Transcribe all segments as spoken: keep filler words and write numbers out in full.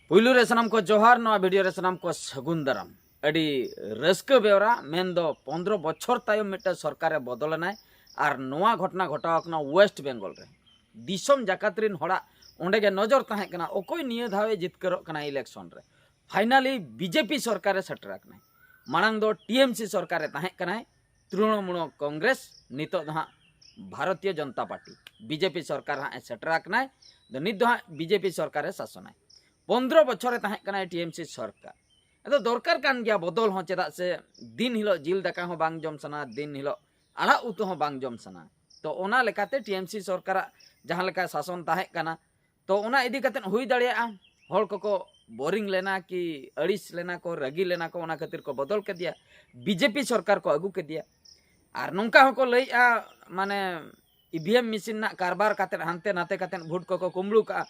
ᱯᱩᱭᱞᱩ ᱨᱮ ᱥᱟᱱᱟᱢ ᱠᱚ ᱡᱚᱦᱟᱨ, ᱱᱚᱣᱟ ᱵᱷᱤᱰᱤᱭᱳ ᱨᱮ ᱥᱟᱱᱟᱢ ᱠᱚ ᱥᱟᱹᱜᱩᱱ ᱫᱟᱨᱟᱢ᱾ ᱟᱹᱰᱤ ᱨᱟᱹᱥᱠᱟᱹ ᱵᱮᱣᱨᱟ, ᱢᱮᱱᱫᱚ ᱯᱚᱱᱫᱽᱨᱚ ᱵᱚᱪᱷᱚᱨ ᱛᱟᱭᱚᱢ ᱢᱤᱫᱴᱮᱱ ᱥᱚᱨᱠᱟᱨᱮ ᱵᱚᱫᱚᱞᱮᱱᱟᱭ ᱟᱨ ᱱᱚᱣᱟ ᱜᱷᱚᱴᱚᱱᱟ ᱜᱷᱚᱴᱟᱣ ᱟᱠᱟᱱᱟ ᱳᱭᱮᱥᱴ ᱵᱮᱝᱜᱚᱞ ᱨᱮ᱾ ᱫᱤᱥᱚᱢ ᱡᱟᱠᱟᱛ ᱨᱤᱱ ᱦᱚᱲᱟᱜ ᱚᱸᱰᱮ ᱜᱮ ᱱᱚᱡᱚᱨ ᱛᱟᱦᱮᱸ ᱠᱟᱱᱟ, ᱚᱠᱚᱭ ᱱᱤᱭᱟᱹ ᱫᱷᱟᱣᱮ ᱡᱤᱛᱠᱟᱹᱨᱚᱜ ᱠᱟᱱᱟ ᱤᱞᱮᱠᱥᱚᱱ ᱨᱮ᱾ ᱯᱷᱟᱭᱱᱟᱞᱤ ᱵᱤᱡᱮᱯᱤ ᱥᱚᱨᱠᱟᱨᱮ ᱥᱮᱴᱮᱨ ᱟᱠᱟᱱᱟᱭ᱾ ᱢᱟᱲᱟᱝ ᱫᱚ ᱴᱤᱮᱢᱥᱤ ᱥᱚᱨᱠᱟᱨᱮ ᱛᱟᱦᱮᱸ ᱠᱟᱱᱟᱭ, ᱛᱨᱤᱱᱚᱢᱩᱞ ᱠᱚᱝᱜᱨᱮᱥ, ᱱᱤᱛᱚᱜ ᱫᱚ ᱦᱟᱸᱜ ᱵᱷᱟᱨᱚᱛᱤᱭᱚ ᱡᱚᱱᱚᱛᱟ ᱯᱟᱨᱴᱤ, ᱵᱤᱡᱮᱯᱤ ᱥᱚᱨᱠᱟᱨ ᱦᱟᱸᱜ ᱮ ᱥᱮᱴᱮᱨ ᱟᱠᱟᱱᱟᱭ᱾ ᱫᱚ ᱱᱤᱛ ᱫᱚ ᱦᱟᱸᱜ ᱵᱤᱡᱮᱯᱤ ᱥᱚᱨᱠᱟᱨᱮ ᱥᱟᱥᱚᱱᱟᱭ᱾ ᱯᱚᱱᱫᱽᱨᱚ ᱵᱚᱪᱷᱚᱨᱮ ᱛᱟᱦᱮᱸ ᱠᱟᱱᱟᱭ ᱴᱤᱮᱢᱥᱤ ᱥᱚᱨᱠᱟᱨ᱾ ᱟᱫᱚ ᱫᱚᱨᱠᱟᱨ ᱠᱟᱱ ᱜᱮᱭᱟ ᱵᱚᱫᱚᱞ ᱦᱚᱸ, ᱪᱮᱫᱟᱜ ᱥᱮ ᱫᱤᱱ ᱦᱤᱞᱳᱜ ᱡᱤᱞ ᱫᱟᱠᱟ ᱦᱚᱸ ᱵᱟᱝ ᱡᱚᱢ ᱥᱟᱱᱟ, ᱫᱤᱱ ᱦᱤᱞᱳᱜ ᱟᱲᱟᱜ ᱩᱛᱩ ᱦᱚᱸ ᱵᱟᱝ ᱡᱚᱢ ᱥᱟᱱᱟ᱾ ᱛᱚ ᱚᱱᱟ ᱞᱮᱠᱟᱛᱮ ᱴᱤᱮᱢᱥᱤ ᱥᱚᱨᱠᱟᱨᱟᱜ ᱡᱟᱦᱟᱸ ᱞᱮᱠᱟ ᱥᱟᱥᱚᱱ ᱛᱟᱦᱮᱸ ᱠᱟᱱᱟ, ᱛᱚ ᱚᱱᱟ ᱤᱫᱤ ᱠᱟᱛᱮᱫ ᱦᱩᱭ ᱫᱟᱲᱮᱭᱟᱜᱼᱟ ᱦᱚᱲ ᱠᱚᱠᱚ ᱵᱳᱨᱤᱝ ᱞᱮᱱᱟ ᱠᱤ ᱟᱹᱲᱤᱥ ᱞᱮᱱᱟ ᱠᱚ, ᱨᱟᱹᱜᱤ ᱞᱮᱱᱟ ᱠᱚ, ᱚᱱᱟ ᱠᱷᱟᱹᱛᱤᱨ ᱠᱚ ᱵᱚᱫᱚᱞ ᱠᱮᱫᱮᱭᱟ᱾ ᱵᱤᱡᱮᱯᱤ ᱥᱚᱨᱠᱟᱨ ᱠᱚ ᱟᱹᱜᱩ ᱠᱮᱫᱮᱭᱟ᱾ ᱟᱨ ᱱᱚᱝᱠᱟ ᱦᱚᱸᱠᱚ ᱞᱟᱹᱭᱮᱜᱼᱟ, ᱢᱟᱱᱮ ᱤᱵᱷᱤᱮᱢ ᱢᱮᱥᱤᱱ ᱨᱮᱱᱟᱜ ᱠᱟᱨᱵᱟᱨ ᱠᱟᱛᱮᱫ ᱦᱟᱱᱛᱮ ᱱᱟᱛᱮ ᱠᱟᱛᱮᱫ ᱵᱷᱳᱴ ᱠᱚᱠᱚ ᱠᱩᱢᱵᱽᱲᱩ ᱠᱟᱜᱼᱟ᱾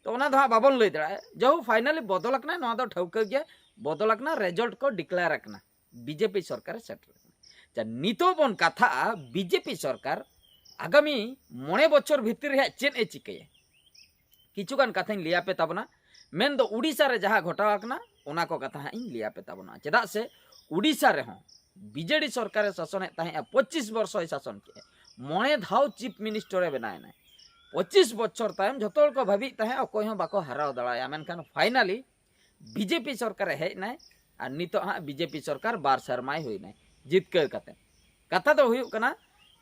ᱛᱚ ᱚᱱᱟ ᱫᱚ ᱦᱟᱸᱜ ᱵᱟᱵᱚᱱ ᱞᱟᱹᱭ ᱫᱟᱲᱮᱭᱟᱜᱼᱟ᱾ ᱡᱟᱦᱳ, ᱯᱷᱟᱭᱱᱟᱞᱤ ᱵᱚᱫᱚᱞ ᱟᱠᱟᱱᱟ, ᱱᱚᱣᱟ ᱫᱚ ᱴᱷᱟᱹᱣᱠᱟᱹ ᱜᱮ ᱵᱚᱫᱚᱞ ᱟᱠᱟᱱᱟ, ᱨᱮᱡᱟᱞᱴ ᱠᱚ ᱰᱤᱠᱞᱮᱭᱟᱨ ᱟᱠᱟᱱᱟ᱾ ᱵᱤᱡᱮᱯᱤ ᱥᱚᱨᱠᱟᱨᱮ ᱥᱮᱴᱮᱨ ᱟᱠᱟᱱᱟ᱾ ᱟᱪᱪᱷᱟ, ᱱᱤᱛᱚᱜ ᱵᱚᱱ ᱠᱟᱛᱷᱟᱜᱼᱟ ᱵᱤᱡᱮᱯᱤ ᱥᱚᱨᱠᱟᱨ ᱟᱜᱟᱢᱤ ᱢᱚᱬᱮ ᱵᱚᱪᱷᱚᱨ ᱵᱷᱤᱛᱤᱨ ᱨᱮ ᱦᱟᱸᱜ ᱪᱮᱫ ᱮ ᱪᱤᱠᱟᱹᱭᱟ᱾ ᱠᱤᱪᱷᱩᱜᱟᱱ ᱠᱟᱛᱷᱟᱧ ᱞᱟᱹᱭ ᱟᱯᱮ ᱛᱟᱵᱚᱱᱟ᱾ ᱢᱮᱱᱫᱚ ᱩᱰᱤᱥᱟ ᱨᱮ ᱡᱟᱦᱟᱸ ᱜᱷᱚᱴᱟᱣ ᱟᱠᱟᱱᱟ, ᱚᱱᱟ ᱠᱚ ᱠᱟᱛᱷᱟ ᱦᱟᱸᱜ ᱤᱧ ᱞᱟᱹᱭ ᱟᱯᱮ ᱛᱟᱵᱚᱱᱟ᱾ ᱪᱮᱫᱟᱜ ᱥᱮ ᱩᱰᱤᱥᱟ ᱨᱮᱦᱚᱸ ᱵᱤᱡᱮᱰᱤ ᱥᱚᱨᱠᱟᱨᱮ ᱥᱟᱥᱚᱱᱮᱫ ᱛᱟᱦᱮᱸᱜᱼᱟ, ᱯᱚᱸᱪᱤᱥ ᱵᱚᱨᱥᱚᱭ ᱥᱟᱥᱚᱱ ᱠᱮᱜᱼᱟ, ᱢᱚᱬᱮ ᱫᱷᱟᱣ ᱪᱤᱯ ᱢᱤᱱᱤᱥᱴᱚᱨᱮ ᱵᱮᱱᱟᱣ ᱮᱱᱟᱭ᱾ ᱯᱚᱸᱪᱤᱥ ᱵᱚᱪᱷᱚᱨ ᱛᱟᱭᱚᱢ ᱡᱷᱚᱛᱚ ᱦᱚᱲ ᱠᱚ ᱵᱷᱟᱹᱵᱤᱭᱮᱫ ᱛᱟᱦᱮᱸᱫ ᱚᱠᱚᱭ ᱦᱚᱸ ᱵᱟᱠᱚ ᱦᱟᱨᱟᱣ ᱫᱟᱲᱮᱭᱟᱜᱼᱟ, ᱢᱮᱱᱠᱷᱟᱱ ᱯᱷᱟᱭᱱᱟᱞᱤ ᱵᱤᱡᱮᱯᱤ ᱥᱚᱨᱠᱟᱨᱮ ᱦᱮᱡ ᱮᱱᱟᱭ᱾ ᱟᱨ ᱱᱤᱛᱚᱜ ᱦᱟᱸᱜ ᱵᱤᱡᱮᱯᱤ ᱥᱚᱨᱠᱟᱨ ᱵᱟᱨ ᱥᱮᱨᱢᱟᱭ ᱦᱩᱭᱱᱟᱭ ᱡᱤᱛᱠᱟᱹᱨ ᱠᱟᱛᱮ᱾ ᱠᱟᱛᱷᱟ ᱫᱚ ᱦᱩᱭᱩᱜ ᱠᱟᱱᱟ,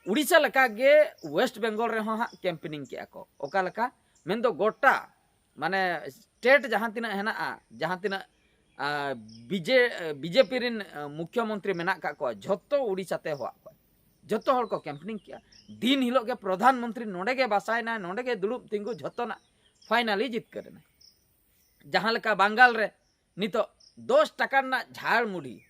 ᱩᱲᱤᱥᱥᱟ ᱞᱮᱠᱟᱜᱮ ᱳᱭᱮᱥᱴ ᱵᱮᱝᱜᱚᱞ ᱨᱮᱦᱚᱸ ᱦᱟᱸᱜ ᱠᱮᱢᱯᱮᱱᱤᱝ ᱠᱮᱜᱼᱟ ᱠᱚ᱾ ᱚᱠᱟ ᱞᱮᱠᱟ? ᱢᱮᱱᱫᱚ ᱜᱚᱴᱟ, ᱢᱟᱱᱮ ᱥᱴᱮᱴ ᱡᱟᱦᱟᱸ ᱛᱤᱱᱟᱹᱜ ᱦᱮᱱᱟᱜᱼᱟ, ᱡᱟᱦᱟᱸ ᱛᱤᱱᱟᱹᱜ ᱟᱨ ᱵᱤᱡᱮ ᱵᱤᱡᱮᱯᱤ ᱨᱮᱱ ᱢᱩᱠᱷᱭᱚᱢᱚᱱᱛᱨᱤ ᱢᱮᱱᱟᱜ ᱠᱟᱜ ᱠᱚᱣᱟ, ᱡᱷᱚᱛᱚ ᱩᱲᱤᱥᱥᱟ ᱛᱮ ᱦᱚᱦᱚᱣᱟᱜ ᱠᱚᱣᱟ᱾ ᱡᱷᱚᱛᱚ ᱦᱚᱲ ᱠᱚ ᱠᱮᱢᱯᱮᱱᱤᱝ ᱠᱮᱜᱼᱟ᱾ ᱫᱤᱱ ᱦᱤᱞᱳᱜ ᱜᱮ ᱯᱨᱚᱫᱷᱟᱱ ᱢᱚᱱᱛᱨᱤ ᱱᱚᱰᱮ ᱜᱮ ᱵᱟᱥᱟᱭᱮᱱᱟᱭ, ᱱᱚᱰᱮ ᱜᱮ ᱫᱩᱲᱩᱵ ᱛᱤᱸᱜᱩ, ᱡᱷᱚᱛᱚᱱᱟᱜ ᱯᱷᱟᱭᱱᱟᱞᱤ ᱡᱤᱛᱠᱟᱹᱨ ᱮᱱᱟᱭ᱾ ᱡᱟᱦᱟᱸ ᱞᱮᱠᱟ ᱵᱟᱝᱜᱟᱞ ᱨᱮ ᱱᱤᱛᱚᱜ ᱫᱚᱥ ᱴᱟᱠᱟ ᱨᱮᱱᱟᱜ ᱡᱷᱟᱲ ᱢᱩᱲᱤ,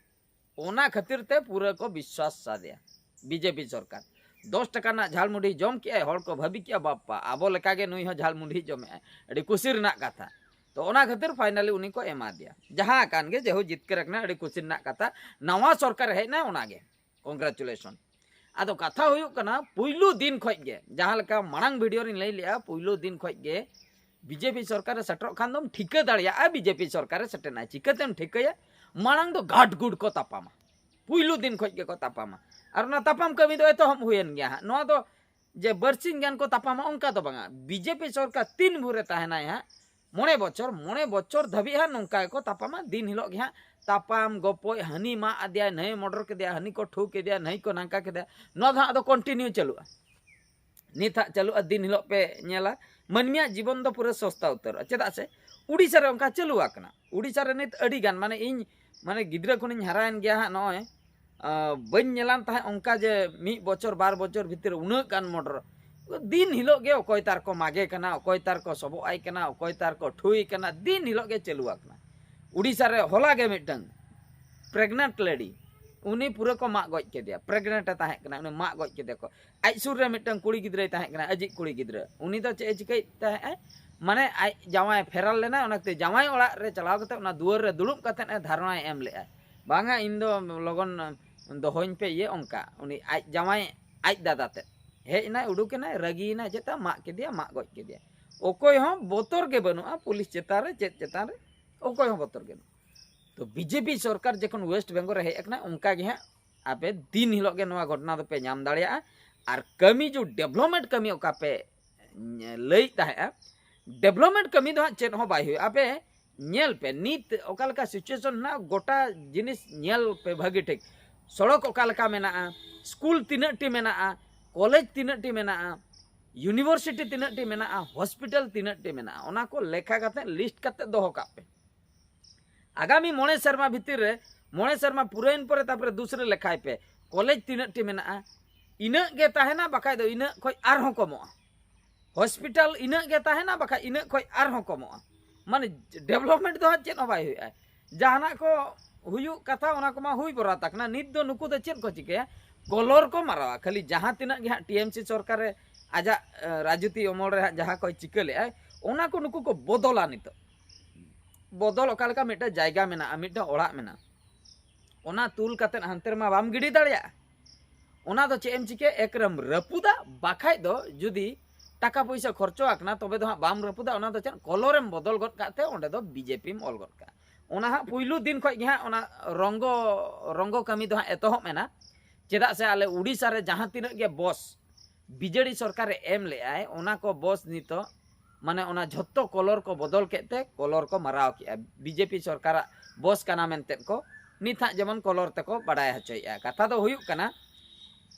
ᱚᱱᱟ ᱠᱷᱟᱹᱛᱤᱨ ᱛᱮ ᱯᱩᱨᱟᱹ ᱠᱚ ᱵᱤᱥᱣᱟᱥ ᱟᱫᱮᱭᱟ ᱵᱤᱡᱮᱯᱤ ᱥᱚᱨᱠᱟᱨ᱾ ᱫᱚᱥ ᱴᱟᱠᱟ ᱨᱮᱱᱟᱜ ᱡᱷᱟᱲ ᱢᱩᱲᱤ ᱡᱚᱢ ᱠᱮᱜᱼᱟᱭ, ᱦᱚᱲ ᱠᱚ ᱵᱷᱟᱹᱵᱤ ᱠᱮᱜᱼᱟ, "ᱵᱟᱯᱯᱟ, ᱟᱵᱚ ᱞᱮᱠᱟᱜᱮ ᱱᱩᱭ ᱦᱚᱸ ᱡᱷᱟᱲ ᱢᱩᱲᱤ ᱡᱚᱢᱮᱜᱼᱟᱭ, ᱟᱹᱰᱤ ᱠᱩᱥᱤ ᱨᱮᱱᱟᱜ ᱠᱟᱛᱷᱟ᱾" ᱛᱚ ᱚᱱᱟ ᱠᱷᱟᱹᱛᱤᱨ ᱯᱷᱟᱭᱱᱟᱞᱤ ᱩᱱᱤ ᱠᱚ ᱮᱢᱟ ᱫᱮᱭᱟ᱾ ᱡᱟᱦᱟᱸ ᱠᱟᱱ ᱜᱮ, ᱡᱮᱦᱳ ᱡᱤᱛᱠᱟᱹᱨ ᱟᱠᱟᱱᱟ, ᱟᱹᱰᱤ ᱠᱩᱥᱤ ᱨᱮᱱᱟᱜ ᱠᱟᱛᱷᱟ᱾ ᱱᱟᱣᱟ ᱥᱚᱨᱠᱟᱨ ᱦᱮᱡ ᱮᱱᱟ, ᱚᱱᱟᱜᱮ ᱠᱚᱝᱜᱨᱮᱪᱩᱞᱮᱥᱚᱱ᱾ ᱟᱫᱚ ᱠᱟᱛᱷᱟ ᱦᱩᱭᱩᱜ ᱠᱟᱱᱟ, ᱯᱩᱭᱞᱩ ᱫᱤᱱ ᱠᱷᱚᱡ ᱜᱮ, ᱡᱟᱦᱟᱸ ᱞᱮᱠᱟ ᱢᱟᱲᱟᱝ ᱵᱷᱤᱰᱤᱭᱳ ᱨᱤᱧ ᱞᱟᱹᱭ ᱞᱮᱜᱼᱟ, ᱯᱩᱭᱞᱩ ᱫᱤᱱ ᱠᱷᱚᱡ ᱜᱮ ᱵᱤᱡᱮᱯᱤ ᱥᱚᱨᱠᱟᱨ ᱨᱮ ᱥᱮᱴᱮᱨᱚᱜ ᱠᱷᱟᱱ ᱫᱚᱢ ᱴᱷᱤᱠᱟᱹ ᱫᱟᱲᱮᱭᱟᱜᱼᱟ ᱵᱤᱡᱮᱯᱤ ᱥᱚᱨᱠᱟᱨ ᱨᱮ ᱥᱮᱴᱮᱨᱱᱟ᱾ ᱪᱤᱠᱟᱹᱛᱮᱢ ᱴᱷᱤᱠᱟᱹᱭᱟ? ᱢᱟᱲᱟᱝ ᱫᱚ ᱜᱟᱴ ᱜᱩᱰ ᱠᱚ ᱛᱟᱯᱟᱢᱟ, ᱯᱩᱭᱞᱩ ᱫᱤᱱ ᱠᱷᱚᱱ ᱜᱮᱠᱚ ᱛᱟᱯᱟᱢᱟ᱾ ᱟᱨ ᱚᱱᱟ ᱛᱟᱯᱟᱢ ᱠᱟᱹᱢᱤ ᱫᱚ ᱮᱛᱚᱦᱚᱵ ᱦᱩᱭᱮᱱ ᱜᱮᱭᱟ ᱦᱟᱸᱜ᱾ ᱱᱚᱣᱟ ᱫᱚ ᱡᱮ ᱵᱟᱨᱥᱤᱧ ᱜᱟᱱ ᱠᱚ ᱛᱟᱯᱟᱢᱟ, ᱚᱱᱠᱟ ᱫᱚ ᱵᱟᱝᱟ᱾ ᱵᱤᱡᱮᱯᱤ ᱥᱚᱨᱠᱟᱨ ᱛᱤᱱ ᱵᱷᱳᱨᱮ ᱛᱟᱦᱮᱱᱟᱭ ᱦᱟᱸᱜ, ᱢᱚᱬᱮ ᱵᱚᱪᱷᱚᱨ, ᱢᱚᱬᱮ ᱵᱚᱪᱷᱚᱨ ᱫᱷᱟᱹᱵᱤᱡ ᱦᱟᱸᱜ ᱱᱚᱝᱠᱟ ᱜᱮᱠᱚ ᱛᱟᱯᱟᱢᱟ᱾ ᱫᱤᱱ ᱦᱤᱞᱳᱜ ᱜᱮ ᱦᱟᱸᱜ ᱛᱟᱯᱟᱢ ᱜᱚᱯᱚᱡ, ᱦᱟᱹᱱᱤ ᱢᱟᱜ ᱟᱫᱮᱭᱟᱭ, ᱱᱟᱹᱭ ᱢᱚᱰᱚᱨ ᱠᱮᱫᱮᱭᱟ, ᱦᱟᱹᱱᱤ ᱠᱚ ᱴᱷᱩ ᱠᱮᱫᱮᱭᱟ, ᱱᱟᱹᱭ ᱠᱚ ᱱᱟᱝᱠᱟ ᱠᱮᱫᱮᱭᱟ᱾ ᱱᱚᱣᱟ ᱫᱚ ᱦᱟᱸᱜ ᱟᱫᱚ ᱠᱚᱱᱴᱤᱱᱤᱭᱩ ᱪᱟᱹᱞᱩᱜᱼᱟ᱾ ᱱᱤᱛ ᱦᱟᱸᱜ ᱪᱟᱹᱞᱩᱜᱼᱟ, ᱫᱤᱱ ᱦᱤᱞᱳᱜ ᱯᱮ ᱧᱮᱞᱟ᱾ ᱢᱟᱹᱱᱢᱤᱭᱟᱜ ᱡᱤᱵᱚᱱ ᱫᱚ ᱯᱩᱨᱟᱹ ᱥᱚᱥᱛᱟ ᱩᱛᱟᱹᱨᱚᱜᱼᱟ᱾ ᱪᱮᱫᱟᱜ ᱥᱮ ᱩᱰᱤᱥᱟ ᱨᱮ ᱚᱱᱠᱟ ᱪᱟᱹᱞᱩ ᱟᱠᱟᱱᱟ᱾ ᱩᱰᱤᱥᱟ ᱨᱮ ᱱᱤᱛ ᱟᱹᱰᱤ ᱜᱟᱱ, ᱢᱟᱱᱮ, ᱤᱧ, ᱢᱟᱱᱮ, ᱜᱤᱫᱽᱨᱟᱹ ᱠᱷᱚᱱᱤᱧ ᱦᱟᱨᱟᱭᱮᱱ ᱜᱮᱭᱟ ᱦᱟᱸᱜ, ᱱᱚᱜᱼᱚᱭ, ᱟᱸ, ᱵᱟᱹᱧ ᱧᱮᱞᱟᱱ ᱛᱟᱦᱮᱸᱫ ᱚᱱᱠᱟ ᱡᱮ ᱢᱤᱫ ᱵᱚᱪᱷᱚᱨ, ᱵᱟᱨ ᱵᱚᱪᱷᱚᱨ ᱵᱷᱤᱛᱤᱨ ᱨᱮ ᱩᱱᱟᱹᱜ ᱜᱟᱱ ᱢᱚᱰᱚᱨ᱾ ᱫᱤᱱ ᱦᱤᱞᱳᱜ ᱜᱮ ᱚᱠᱚᱭ ᱛᱟᱨ ᱠᱚ ᱢᱟᱜᱮ ᱠᱟᱱᱟ, ᱚᱠᱚᱭ ᱛᱟᱨ ᱠᱚ ᱥᱚᱵᱚᱜ ᱟᱭ ᱠᱟᱱᱟ, ᱚᱠᱚᱭ ᱛᱟᱨ ᱠᱚ ᱴᱷᱩᱭ ᱠᱟᱱᱟ, ᱫᱤᱱ ᱦᱤᱞᱳᱜ ᱜᱮ ᱪᱟᱹᱞᱩ ᱟᱠᱟᱱᱟ᱾ ᱩᱰᱤᱥᱟ ᱨᱮ ᱦᱚᱞᱟ ᱜᱮ ᱢᱤᱫᱴᱟᱝ ᱯᱨᱮᱜᱱᱮᱱᱴ ᱞᱮᱰᱤ, ᱩᱱᱤ ᱯᱩᱨᱟᱹ ᱠᱚ ᱢᱟᱜ ᱜᱚᱡ ᱠᱮᱫᱮᱭᱟ᱾ ᱯᱨᱮᱜᱱᱮᱱᱴ ᱮ ᱛᱟᱦᱮᱸ ᱠᱟᱱᱟ, ᱩᱱᱤ ᱢᱟᱜ ᱜᱚᱡ ᱠᱮᱫᱮᱭᱟ ᱠᱚ᱾ ᱟᱡ ᱥᱩᱨ ᱨᱮ ᱢᱤᱫᱴᱟᱝ ᱠᱩᱲᱤ ᱜᱤᱫᱽᱨᱟᱹᱭ ᱛᱟᱦᱮᱸ ᱠᱟᱱᱟ, ᱟᱡᱤᱡ ᱠᱩᱲᱤ ᱜᱤᱫᱽᱨᱟᱹ᱾ ᱩᱱᱤ ᱫᱚ ᱪᱮᱫ ᱮ ᱪᱤᱠᱟᱹᱭᱮᱫ ᱛᱟᱦᱮᱸᱜᱼᱟ? ᱢᱟᱱᱮ, ᱟᱡ ᱡᱟᱶᱟᱭ ᱯᱷᱮᱨᱟᱞ ᱞᱮᱱᱟᱭ, ᱚᱱᱟᱛᱮ ᱡᱟᱶᱟᱭ ᱚᱲᱟᱜ ᱨᱮ ᱪᱟᱞᱟᱣ ᱠᱟᱛᱮ ᱚᱱᱟ ᱫᱩᱣᱟᱹᱨ ᱨᱮ ᱫᱩᱲᱩᱵ ᱠᱟᱛᱮ ᱮ ᱫᱷᱟᱨᱱᱟᱭ ᱮᱢ ᱞᱮᱫᱼᱟ, "ᱵᱟᱝᱟ, ᱤᱧ ᱫᱚ ᱞᱚᱜᱚᱱ ᱫᱚᱦᱚᱧ ᱯᱮ", ᱤᱭᱟᱹ, ᱚᱱᱠᱟ᱾ ᱩᱱᱤ ᱟᱡ ᱡᱟᱶᱟᱭ, ᱟᱡ ᱫᱟᱫᱟ ᱛᱮᱫ ᱦᱮᱡ ᱮᱱᱟᱭ, ᱩᱰᱩᱠ ᱮᱱᱟᱭ, ᱨᱟᱹᱜᱤᱭᱮᱱᱟᱭ, ᱪᱮᱛᱟ ᱢᱟᱜ ᱠᱮᱫᱮᱭᱟ, ᱢᱟᱜ ᱜᱚᱡ ᱠᱮᱫᱮᱭᱟ᱾ ᱚᱠᱚᱭ ᱦᱚᱸ ᱵᱚᱛᱚᱨ ᱜᱮ ᱵᱟᱹᱱᱩᱜᱼᱟ ᱯᱩᱞᱤᱥ ᱪᱮᱛᱟᱱ ᱨᱮ, ᱪᱮᱫ ᱪᱮᱛᱟᱱ ᱨᱮ, ᱚᱠᱚᱭ ᱦᱚᱸ ᱵᱚᱛᱚᱨ ᱜᱮ ᱵᱟᱹᱱᱩᱜᱼᱟ᱾ ᱛᱚ, ᱵᱤᱡᱮᱯᱤ ᱥᱚᱨᱠᱟᱨ ᱡᱚᱠᱷᱚᱱ ᱳᱭᱮᱥᱴ ᱵᱮᱝᱜᱚᱞ ᱨᱮ ᱦᱮᱡ ᱟᱠᱟᱱᱟ, ᱚᱱᱠᱟ ᱜᱮ ᱦᱟᱸᱜ ᱟᱯᱮ ᱫᱤᱱ ᱦᱤᱞᱳᱜ ᱜᱮ ᱱᱚᱣᱟ ᱜᱷᱚᱴᱚᱱᱟ ᱫᱚᱯᱮ ᱧᱟᱢ ᱫᱟᱲᱮᱭᱟᱜᱼᱟ᱾ ᱟᱨ ᱠᱟᱹᱢᱤ ᱡᱚ ᱰᱮᱵᱷᱞᱚᱯᱢᱮᱱᱴ ᱠᱟᱹᱢᱤ ᱚᱠᱟ ᱯᱮ ᱞᱟᱹᱭᱮᱫ ᱛᱟᱦᱮᱸᱜᱼᱟ, ᱰᱮᱵᱷᱞᱚᱯᱢᱮᱱᱴ ᱠᱟᱹᱢᱤ ᱫᱚ ᱦᱟᱸᱜ ᱪᱮᱫ ᱦᱚᱸ ᱵᱟᱭ ᱦᱩᱭᱩᱜᱼᱟ᱾ ᱟᱯᱮ ᱧᱮᱞ ᱯᱮ, ᱱᱤᱛ ᱚᱠᱟ ᱞᱮᱠᱟ ᱥᱤᱪᱩᱭᱮᱥᱚᱱ ᱦᱮᱱᱟᱜᱼᱟ, ᱜᱚᱴᱟ ᱡᱤᱱᱤᱥ ᱧᱮᱞ ᱯᱮ ᱵᱷᱟᱹᱜᱤ ᱴᱷᱤᱠ᱾ ᱥᱚᱲᱚᱠ ᱚᱠᱟ ᱞᱮᱠᱟ ᱢᱮᱱᱟᱜᱼᱟ, ᱥᱠᱩᱞ ᱛᱤᱱᱟᱹᱜ ᱴᱤ ᱢᱮᱱᱟᱜᱼᱟ, ᱠᱚᱞᱮᱡᱽ ᱛᱤᱱᱟᱹᱜ ᱴᱤ ᱢᱮᱱᱟᱜᱼᱟ, ᱤᱭᱩᱱᱤᱵᱷᱟᱨᱥᱤᱴᱤ ᱛᱤᱱᱟᱹᱜ ᱴᱤ ᱢᱮᱱᱟᱜᱼᱟ, ᱦᱚᱥᱯᱤᱴᱟᱞ ᱛᱤᱱᱟᱹᱜ ᱴᱤ ᱢᱮᱱᱟᱜᱼᱟ, ᱚᱱᱟ ᱠᱚ ᱞᱮᱠᱷᱟ ᱠᱟᱛᱮ, ᱞᱤᱥᱴ ᱠᱟᱛᱮ ᱫᱚᱦᱚ ᱠᱟᱜ ᱯᱮ᱾ ᱟᱜᱟᱢᱤ ᱢᱚᱬᱮ ᱥᱮᱨᱢᱟ ᱵᱷᱤᱛᱤᱨ ᱨᱮ, ᱢᱚᱬᱮ ᱥᱮᱨᱢᱟ ᱯᱩᱨᱟᱹᱭᱮᱱ ᱯᱚᱨᱮ ᱛᱟᱨᱯᱚᱨᱮ ᱫᱩᱥᱨᱟᱹ ᱞᱮᱠᱷᱟᱭ ᱯᱮ, ᱠᱚᱞᱮᱡᱽ ᱛᱤᱱᱟᱹᱜ ᱴᱤ ᱢᱮᱱᱟᱜᱼᱟ, ᱤᱱᱟᱹᱜ ᱜᱮ ᱛᱟᱦᱮᱱᱟ, ᱵᱟᱠᱷᱟᱡ ᱫᱚ ᱤᱱᱟᱹᱜ ᱠᱷᱚᱡ ᱟᱨᱦᱚᱸ ᱠᱚᱢᱚᱜᱼᱟ᱾ ᱦᱚᱥᱯᱤᱴᱟᱞ ᱤᱱᱟᱹᱜ ᱜᱮ ᱛᱟᱦᱮᱱᱟ, ᱵᱟᱠᱷᱟᱡ ᱤᱱᱟᱹᱜ ᱠᱷᱚᱡ ᱟᱨᱦᱚᱸ ᱠᱚᱢᱚᱜᱼᱟ᱾ ᱢᱟᱱᱮ, ᱰᱮᱵᱷᱞᱚᱯᱢᱮᱱᱴ ᱫᱚ ᱦᱟᱸᱜ ᱪᱮᱫ ᱦᱚᱸ ᱵᱟᱭ ᱦᱩᱭᱩᱜᱼᱟ᱾ ᱡᱟᱦᱟᱱᱟᱜ ᱠᱚ ᱦᱩᱭᱩᱜ ᱠᱟᱛᱷᱟ, ᱚᱱᱟ ᱠᱚᱢᱟ ᱦᱩᱭ ᱵᱚᱨᱟᱛ ᱟᱠᱟᱱᱟ᱾ ᱱᱤᱛ ᱫᱚ ᱱᱩᱠᱩ ᱫᱚ ᱪᱮᱫ ᱠᱚ ᱪᱤᱠᱟᱹᱭᱟ? ᱠᱚᱞᱚᱨ ᱠᱚ ᱢᱟᱨᱟᱣᱟ᱾ ᱠᱷᱟᱹᱞᱤ ᱡᱟᱦᱟᱸ ᱛᱤᱱᱟᱹᱜ ᱜᱮ ᱦᱟᱸᱜ ᱴᱤ ᱮᱢ ᱥᱤ ᱥᱚᱨᱠᱟᱨ ᱨᱮ ᱟᱡᱟᱜ, ᱮ, ᱨᱟᱡᱽᱱᱤᱛᱤ ᱚᱢᱚᱞ ᱨᱮ ᱦᱟᱸᱜ ᱡᱟᱦᱟᱸ ᱠᱚᱭ ᱪᱤᱠᱟᱹ ᱞᱮᱜᱼᱟᱭ, ᱚᱱᱟ ᱠᱚ ᱱᱩᱠᱩ ᱠᱚ ᱵᱚᱫᱚᱞᱟ ᱱᱤᱛᱚᱜ᱾ ᱵᱚᱫᱚᱞ ᱚᱠᱟ ᱞᱮᱠᱟ? ᱢᱤᱫᱴᱟᱝ ᱡᱟᱭᱜᱟ ᱢᱮᱱᱟᱜᱼᱟ, ᱢᱤᱫᱴᱟᱝ ᱚᱲᱟᱜ ᱢᱮᱱᱟᱜᱼᱟ, ᱚᱱᱟ ᱛᱩᱞ ᱠᱟᱛᱮᱫ ᱦᱟᱱᱛᱮ ᱨᱮᱢᱟ ᱵᱟᱢ ᱜᱤᱰᱤ ᱫᱟᱲᱮᱭᱟᱜᱼᱟ᱾ ᱚᱱᱟ ᱫᱚ ᱪᱮᱫ ᱮᱢ ᱪᱤᱠᱟᱹᱭᱟ? ᱮᱠᱨᱮᱢ ᱨᱟᱹᱯᱩᱫᱟ, ᱵᱟᱠᱷᱟᱡ ᱫᱚ ᱡᱩᱫᱤ ᱴᱟᱠᱟ ᱯᱚᱭᱥᱟ ᱠᱷᱚᱨᱪᱚ ᱟᱠᱟᱱᱟ, ᱛᱚᱵᱮ ᱫᱚ ᱦᱟᱸᱜ ᱵᱟᱢ ᱨᱟᱹᱯᱩᱫᱟ, ᱚᱱᱟ ᱫᱚ ᱪᱮᱫ ᱠᱚᱞᱚᱨᱮᱢ ᱵᱚᱫᱚᱞ ᱜᱚᱫ ᱠᱟᱜ ᱛᱮ ᱚᱸᱰᱮ ᱫᱚ ᱵᱤᱡᱮᱯᱤᱢ ᱚᱞ ᱜᱚᱫ ᱠᱟᱜᱼᱟ᱾ ᱚᱱᱟ ᱦᱟᱸᱜ ᱯᱩᱭᱞᱩ ᱫᱤᱱ ᱠᱷᱚᱡ ᱜᱮ ᱦᱟᱸᱜ ᱚᱱᱟ ᱨᱚᱝᱜᱚ ᱨᱚᱝᱜᱚ ᱠᱟᱹᱢᱤ ᱫᱚ ᱦᱟᱸᱜ ᱮᱛᱚᱦᱚᱵ ᱮᱱᱟ᱾ ᱪᱮᱫᱟᱜ ᱥᱮ ᱟᱞᱮ ᱩᱰᱤᱥᱟ ᱨᱮ ᱡᱟᱦᱟᱸ ᱛᱤᱱᱟᱹᱜ ᱜᱮ ᱵᱚᱥ ᱵᱤᱡᱮᱰᱤ ᱥᱚᱨᱠᱟᱨᱮ ᱮᱢ ᱞᱮᱜᱼᱟᱭ, ᱚᱱᱟ ᱠᱚ ᱵᱚᱥ ᱱᱤᱛᱚᱜ ᱢᱟᱱᱮ ᱚᱱᱟ ᱡᱷᱚᱛᱚ ᱠᱚᱞᱚᱨ ᱠᱚ ᱵᱚᱫᱚᱞ ᱠᱮᱫ ᱛᱮ ᱠᱚᱞᱚᱨ ᱠᱚ ᱢᱟᱨᱟᱣ ᱠᱮᱜᱼᱟ᱾ ᱵᱤᱡᱮᱯᱤ ᱥᱚᱨᱠᱟᱨᱟᱜ ᱵᱚᱥ ᱠᱟᱱᱟ ᱢᱮᱱᱛᱮ ᱠᱚ ᱱᱤᱛ ᱦᱟᱸᱜ ᱡᱮᱢᱚᱱ ᱠᱚᱞᱚᱨ ᱛᱮᱠᱚ ᱵᱟᱰᱟᱭ ᱦᱚᱪᱚᱭᱮᱜᱼᱟ᱾ ᱠᱟᱛᱷᱟ ᱫᱚ ᱦᱩᱭᱩᱜ ᱠᱟᱱᱟ,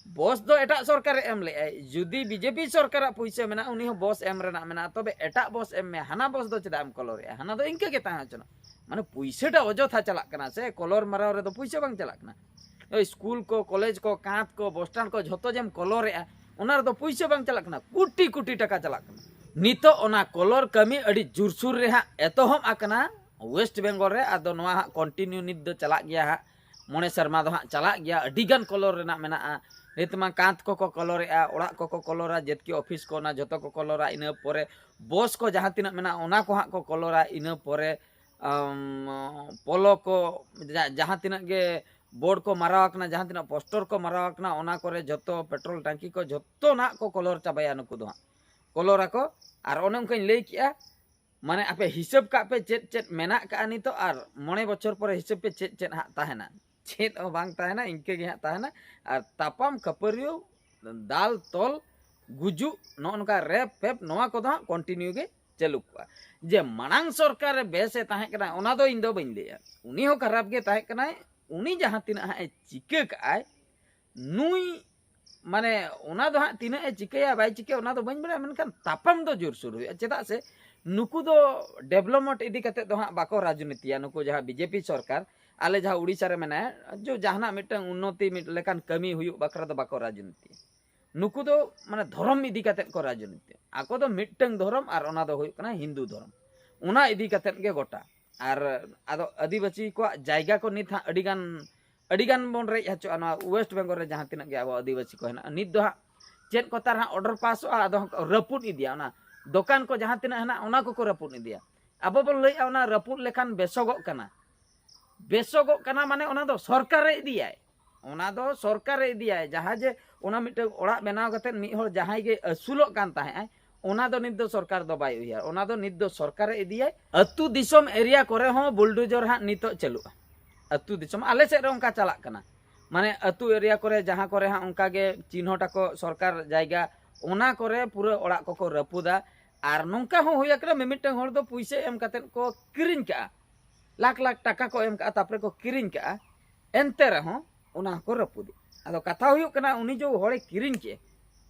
ᱵᱚᱥ ᱫᱚ ᱮᱴᱟᱜ ᱥᱚᱨᱠᱟᱨᱮ ᱮᱢ ᱞᱮᱜᱼᱟᱭ᱾ ᱡᱩᱫᱤ ᱵᱤᱡᱮᱯᱤ ᱥᱚᱨᱠᱟᱨᱟᱜ ᱯᱩᱭᱥᱟᱹ ᱢᱮᱱᱟᱜᱼᱟ, ᱩᱱᱤ ᱦᱚᱸ ᱵᱚᱥ ᱮᱢ ᱨᱮᱱᱟᱜ ᱢᱮᱱᱟᱜᱼᱟ, ᱛᱚᱵᱮ ᱮᱴᱟᱜ ᱵᱚᱥ ᱮᱢ ᱢᱮ, ᱦᱟᱱᱟ ᱵᱚᱥ ᱫᱚ ᱪᱮᱫᱟᱜ ᱮᱢ ᱠᱚᱞᱚᱨᱮᱜᱼᱟ? ᱦᱟᱱᱟ ᱫᱚ ᱤᱱᱠᱟᱹ ᱜᱮ ᱛᱟᱦᱮᱸ ᱦᱚᱪᱚᱱᱚᱜ᱾ ᱢᱟᱱᱮ ᱯᱩᱭᱥᱟᱹᱴᱟ ᱚᱡᱚᱛᱷᱟ ᱪᱟᱞᱟᱜ ᱠᱟᱱᱟ ᱥᱮ, ᱠᱚᱞᱚᱨ ᱢᱟᱨᱟᱣ ᱨᱮᱫᱚ ᱯᱩᱭᱥᱟᱹ ᱵᱟᱝ ᱪᱟᱞᱟᱜ ᱠᱟᱱᱟ᱾ ᱳᱭ ᱥᱠᱩᱞ ᱠᱚ, ᱠᱚᱞᱮᱡᱽ ᱠᱚ, ᱠᱟᱸᱛ ᱠᱚ, ᱵᱚᱥ ᱴᱟᱱ ᱠᱚ ᱡᱷᱚᱛᱚ ᱡᱮᱢ ᱠᱚᱞᱚᱨᱮᱜᱼᱟ, ᱚᱱᱟ ᱨᱮᱫᱚ ᱯᱩᱭᱥᱟᱹ ᱵᱟᱝ ᱪᱟᱞᱟᱜ ᱠᱟᱱᱟ, ᱠᱳᱴᱤ ᱠᱳᱴᱤ ᱴᱟᱠᱟ ᱪᱟᱞᱟᱜ ᱠᱟᱱᱟ᱾ ᱱᱤᱛᱚᱜ ᱚᱱᱟ ᱠᱚᱞᱚᱨ ᱠᱟᱹᱢᱤ ᱟᱹᱰᱤ ᱡᱳᱨᱥᱳᱨ ᱨᱮ ᱦᱟᱸᱜ ᱮᱛᱚᱦᱚᱵ ᱟᱠᱟᱱᱟ ᱳᱭᱮᱥᱴ ᱵᱮᱝᱜᱚᱞ ᱨᱮ᱾ ᱟᱫᱚ ᱱᱚᱣᱟ ᱦᱟᱸᱜ ᱠᱚᱱᱴᱤᱱᱤᱭᱩ ᱱᱤᱛ ᱫᱚ ᱪᱟᱞᱟᱜ ᱜᱮᱭᱟ ᱦᱟᱸᱜ, ᱢᱚᱬᱮ ᱥᱮᱨᱢᱟ ᱫᱚ ᱦᱟᱸᱜ ᱪᱟᱞᱟᱜ ᱜᱮᱭᱟ᱾ ᱟᱹᱰᱤ ᱜᱟᱱ ᱠᱚᱞᱚᱨ ᱨᱮᱱᱟᱜ ᱢᱮᱱᱟᱜᱼᱟ᱾ ᱱᱤᱛ ᱢᱟ ᱠᱟᱸᱛ ᱠᱚᱠᱚ ᱠᱚᱞᱚᱨᱮᱜᱼᱟ, ᱚᱲᱟᱜ ᱠᱚᱠᱚ ᱠᱚᱞᱚᱨᱟ, ᱡᱮᱛᱠᱤ ᱚᱯᱷᱤᱥ ᱠᱚ ᱚᱱᱟ ᱡᱷᱚᱛᱚ ᱠᱚ ᱠᱚᱞᱚᱨᱟ᱾ ᱤᱱᱟᱹ ᱯᱚᱨᱮ ᱵᱚᱥ ᱠᱚ ᱡᱟᱦᱟᱸ ᱛᱤᱱᱟᱹᱜ ᱢᱮᱱᱟᱜᱼᱟ ᱚᱱᱟ ᱠᱚ ᱦᱟᱸᱜ ᱠᱚ ᱠᱚᱞᱚᱨᱟ᱾ ᱤᱱᱟᱹ ᱯᱚᱨᱮ ᱟᱢ, ᱯᱚᱞᱚ ᱠᱚ, ᱡᱟ-, ᱡᱟᱦᱟᱸ ᱛᱤᱱᱟᱹᱜ ᱜᱮ ᱵᱳᱨᱰ ᱠᱚ ᱢᱟᱨᱟᱣ ᱟᱠᱟᱱᱟ, ᱡᱟᱦᱟᱸ ᱛᱤᱱᱟᱹᱜ ᱯᱳᱥᱴᱚᱨ ᱠᱚ ᱢᱟᱨᱟᱣ ᱟᱠᱟᱱᱟ, ᱚᱱᱟ ᱠᱚᱨᱮ ᱡᱷᱚᱛᱚ ᱯᱮᱴᱨᱳᱞ ᱴᱟᱝᱠᱤ ᱠᱚ ᱡᱷᱚᱛᱚ ᱱᱟᱜ ᱠᱚ ᱠᱚᱞᱚᱨ ᱪᱟᱵᱟᱭᱟ ᱱᱩᱠᱩ ᱫᱚ ᱦᱟᱸᱜ᱾ ᱠᱚᱞᱚᱨ ᱟᱠᱚ᱾ ᱟᱨ ᱚᱱᱮ ᱚᱱᱠᱟᱧ ᱞᱟᱹᱭ ᱠᱮᱜᱼᱟ, ᱢᱟᱱᱮ ᱟᱯᱮ ᱦᱤᱥᱟᱹᱵ ᱠᱟᱜ ᱯᱮ ᱪᱮᱫ ᱪᱮᱫ ᱢᱮᱱᱟᱜ ᱠᱟᱜᱼᱟ ᱱᱤᱛᱚᱜ, ᱟᱨ ᱢᱚᱬᱮ ᱵᱚᱪᱷᱚᱨ ᱯᱚᱨᱮ ᱦᱤᱥᱟᱹᱵ ᱯᱮ ᱪᱮᱫ ᱪᱮᱫ ᱦᱟᱸᱜ ᱛᱟᱦᱮᱱᱟ᱾ ᱪᱮᱫ ᱦᱚᱸ ᱵᱟᱝ ᱛᱟᱦᱮᱱᱟ, ᱤᱱᱠᱟᱹ ᱜᱮ ᱦᱟᱸᱜ ᱛᱟᱦᱮᱱᱟ᱾ ᱟᱨ ᱛᱟᱯᱟᱢ ᱠᱷᱟᱹᱯᱟᱹᱨᱤᱭᱟᱹᱣ, ᱫᱟᱞ ᱛᱚᱞ, ᱜᱩᱡᱩᱜ, ᱱᱚᱜᱼᱚ ᱱᱚᱝᱠᱟ ᱨᱮᱯ ᱯᱮᱯ, ᱱᱚᱣᱟ ᱠᱚᱫᱚ ᱦᱟᱸᱜ ᱠᱚᱱᱴᱤᱱᱤᱭᱩ ᱜᱮ ᱪᱟᱹᱞᱩ ᱠᱚᱜᱼᱟ᱾ ᱡᱮ ᱢᱟᱲᱟᱝ ᱥᱚᱨᱠᱟᱨ ᱨᱮ ᱵᱮᱥ ᱮ ᱛᱟᱦᱮᱸ ᱠᱟᱱᱟ, ᱚᱱᱟ ᱫᱚ ᱤᱧ ᱫᱚ ᱵᱟᱹᱧ ᱞᱟᱹᱭᱟ᱾ ᱩᱱᱤ ᱦᱚᱸ ᱠᱷᱟᱨᱟᱯ ᱜᱮ ᱛᱟᱦᱮᱸ ᱠᱟᱱᱟᱭ, ᱩᱱᱤ ᱡᱟᱦᱟᱸ ᱛᱤᱱᱟᱹᱜ ᱦᱟᱸᱜ ᱮ ᱪᱤᱠᱟᱹ ᱠᱟᱜᱼᱟᱭ, ᱱᱩᱭ ᱢᱟᱱᱮ ᱚᱱᱟ ᱫᱚ ᱦᱟᱸᱜ ᱛᱤᱱᱟᱹᱜ ᱮ ᱪᱤᱠᱟᱹᱭᱟ ᱵᱟᱭ ᱪᱤᱠᱟᱹᱭᱟ ᱚᱱᱟ ᱫᱚ ᱵᱟᱹᱧ ᱵᱟᱲᱟᱭᱟ, ᱢᱮᱱᱠᱷᱟᱱ ᱛᱟᱯᱟᱢ ᱫᱚ ᱡᱳᱨᱥᱳᱨ ᱦᱩᱭᱩᱜᱼᱟ᱾ ᱪᱮᱫᱟᱜ ᱥᱮ ᱱᱩᱠᱩ ᱫᱚ ᱰᱮᱵᱷᱞᱚᱯᱢᱮᱱᱴ ᱤᱫᱤ ᱠᱟᱛᱮᱫ ᱫᱚ ᱦᱟᱸᱜ ᱵᱟᱠᱚ ᱨᱟᱡᱽᱱᱤᱛᱤᱭᱟ᱾ ᱱᱩᱠᱩ ᱡᱟᱦᱟᱸ ᱵᱤᱡᱮᱯᱤ ᱥᱚᱨᱠᱟᱨ, ᱟᱞᱮ ᱡᱟᱦᱟᱸ ᱩᱲᱤᱥᱥᱟ ᱨᱮ ᱢᱮᱱᱟᱭᱟ, ᱡᱚ ᱡᱟᱦᱟᱱᱟᱜ ᱢᱤᱫᱴᱟᱝ ᱩᱱᱱᱚᱛᱤ ᱢᱤᱫ ᱞᱮᱠᱟᱱ ᱠᱟᱹᱢᱤ ᱦᱩᱭᱩᱜ ᱵᱟᱠᱷᱨᱟ ᱫᱚ ᱵᱟᱠᱚ ᱨᱟᱡᱽᱱᱤᱛᱤᱭᱟ᱾ ᱱᱩᱠᱩ ᱫᱚ ᱢᱟᱱᱮ ᱫᱷᱚᱨᱚᱢ ᱤᱫᱤ ᱠᱟᱛᱮᱫ ᱠᱚ ᱨᱟᱡᱽᱱᱤᱛᱤᱭᱟ᱾ ᱟᱠᱚ ᱫᱚ ᱢᱤᱫᱴᱟᱝ ᱫᱷᱚᱨᱚᱢ, ᱟᱨ ᱚᱱᱟ ᱫᱚ ᱦᱩᱭᱩᱜ ᱠᱟᱱᱟ ᱦᱤᱱᱫᱩ ᱫᱷᱚᱨᱚᱢ᱾ ᱚᱱᱟ ᱤᱫᱤ ᱠᱟᱛᱮᱫ ᱜᱮ ᱜᱚᱴᱟ᱾ ᱟᱨ ᱟᱫᱚ ᱟᱹᱫᱤᱵᱟᱹᱥᱤ ᱠᱚᱣᱟᱜ ᱡᱟᱭᱜᱟ ᱠᱚ ᱱᱤᱛ ᱦᱟᱸᱜ ᱟᱹᱰᱤᱜᱟᱱ ᱟᱹᱰᱤᱜᱟᱱ ᱵᱚᱱ ᱨᱮᱡ ᱦᱚᱪᱚᱜᱼᱟ᱾ ᱱᱚᱣᱟ ᱳᱭᱮᱥᱴ ᱵᱮᱝᱜᱚᱞ ᱨᱮ ᱡᱟᱦᱟᱸ ᱛᱤᱱᱟᱹᱜ ᱜᱮ ᱟᱵᱚ ᱟᱹᱫᱤᱵᱟᱹᱥᱤ ᱠᱚ ᱦᱮᱱᱟᱜᱼᱟ, ᱱᱤᱛ ᱫᱚ ᱦᱟᱸᱜ ᱪᱮᱫ ᱠᱚ ᱛᱟᱨ ᱦᱟᱸᱜ ᱚᱰᱟᱨ ᱯᱟᱥᱚᱜᱼᱟ, ᱟᱫᱚ ᱦᱟᱸᱜ ᱨᱟᱹᱯᱩᱫ ᱤᱫᱤᱭᱟ᱾ ᱚᱱᱟ ᱫᱚᱠᱟᱱ ᱠᱚ ᱡᱟᱦᱟᱸ ᱛᱤᱱᱟᱹᱜ ᱦᱮᱱᱟᱜᱼᱟ, ᱚᱱᱟ ᱠᱚᱠᱚ ᱨᱟᱹᱯᱩᱫ ᱤᱫᱤᱭᱟ᱾ ᱟᱵᱚ ᱵᱚᱱ ᱞᱟᱹᱭᱮᱫᱼᱟ, ᱚᱱᱟ ᱨᱟᱹᱯᱩᱫ ᱞᱮᱠᱷᱟᱱ ᱵᱮᱥᱚᱜᱚᱜ ᱠᱟᱱᱟ᱾ ᱵᱮᱥᱚᱜᱚᱜ ᱠᱟᱱᱟ ᱢᱟᱱᱮ ᱚᱱᱟ ᱫᱚ ᱥᱚᱨᱠᱟᱨᱮ ᱤᱫᱤᱭᱟᱭ, ᱚᱱᱟ ᱫᱚ ᱥᱚᱨᱠᱟᱨᱮ ᱤᱫᱤᱭᱟᱭ᱾ ᱡᱟᱦᱟᱸ ᱡᱮ ᱚᱱᱟ ᱢᱤᱫᱴᱟᱝ ᱚᱲᱟᱜ ᱵᱮᱱᱟᱣ ᱠᱟᱛᱮᱫ ᱢᱤᱫ ᱦᱚᱲ ᱡᱟᱦᱟᱸᱭ ᱜᱮ ᱟᱹᱥᱩᱞᱚᱜ ᱠᱟᱱ ᱛᱟᱦᱮᱸᱜ ᱟᱭ, ᱚᱱᱟ ᱫᱚ ᱱᱤᱛ ᱫᱚ ᱥᱚᱨᱠᱟᱨ ᱫᱚ ᱵᱟᱭ ᱩᱭᱦᱟᱹᱨ, ᱚᱱᱟ ᱫᱚ ᱱᱤᱛ ᱫᱚ ᱥᱚᱨᱠᱟᱨᱮ ᱤᱫᱤᱭᱟᱭ᱾ ᱟᱹᱛᱩ ᱫᱤᱥᱚᱢ ᱮᱨᱤᱭᱟ ᱠᱚᱨᱮ ᱦᱚᱸ ᱵᱩᱞᱰᱳᱡᱚᱨ ᱦᱟᱸᱜ ᱱᱤᱛᱚᱜ ᱪᱟᱹᱞᱩᱜᱼᱟ᱾ ᱟᱹᱛᱩ ᱫᱤᱥᱚᱢ ᱟᱞᱮ ᱥᱮᱫ ᱨᱮ ᱚᱱᱠᱟ ᱪᱟᱞᱟᱜ ᱠᱟᱱᱟ, ᱢᱟᱱᱮ ᱟᱹᱛᱩ ᱮᱨᱤᱭᱟ ᱠᱚᱨᱮ ᱡᱟᱦᱟᱸ ᱠᱚᱨᱮ ᱦᱟᱸᱜ ᱚᱱᱠᱟ ᱜᱮ ᱪᱤᱱᱦᱟᱹ ᱟᱠᱚ ᱥᱚᱨᱠᱟᱨ ᱡᱟᱭᱜᱟ, ᱚᱱᱟ ᱠᱚᱨᱮ ᱯᱩᱨᱟᱹ ᱚᱲᱟᱜ ᱠᱚᱠᱚ ᱨᱟᱹᱯᱩᱫᱟ᱾ ᱟᱨ ᱱᱚᱝᱠᱟ ᱦᱚᱸ ᱦᱩᱭ ᱟᱠᱟᱱᱟ, ᱢᱤᱢᱤᱫᱴᱟᱝ ᱦᱚᱲ ᱫᱚ ᱯᱩᱭᱥᱟᱹ ᱮᱢ ᱠᱟᱛᱮᱫ ᱠᱚ ᱠᱤᱨᱤᱧ ᱠᱟᱜᱼᱟ, ᱞᱟᱠᱷ ᱞᱟᱠᱷ ᱴᱟᱠᱟ ᱠᱚ ᱮᱢ ᱠᱟᱜᱼᱟ, ᱛᱟᱨᱯᱚᱨᱮ ᱠᱚ ᱠᱤᱨᱤᱧ ᱠᱟᱜᱼᱟ, ᱮᱱᱛᱮ ᱨᱮᱦᱚᱸ ᱚᱱᱟ ᱦᱚᱸᱠᱚ ᱨᱟᱹᱯᱩᱫᱮᱜᱼᱟ᱾ ᱟᱫᱚ ᱠᱟᱛᱷᱟ ᱦᱩᱭᱩᱜ ᱠᱟᱱᱟ, ᱩᱱᱤ ᱡᱮ ᱦᱚᱲᱮ ᱠᱤᱨᱤᱧ ᱠᱮᱫ,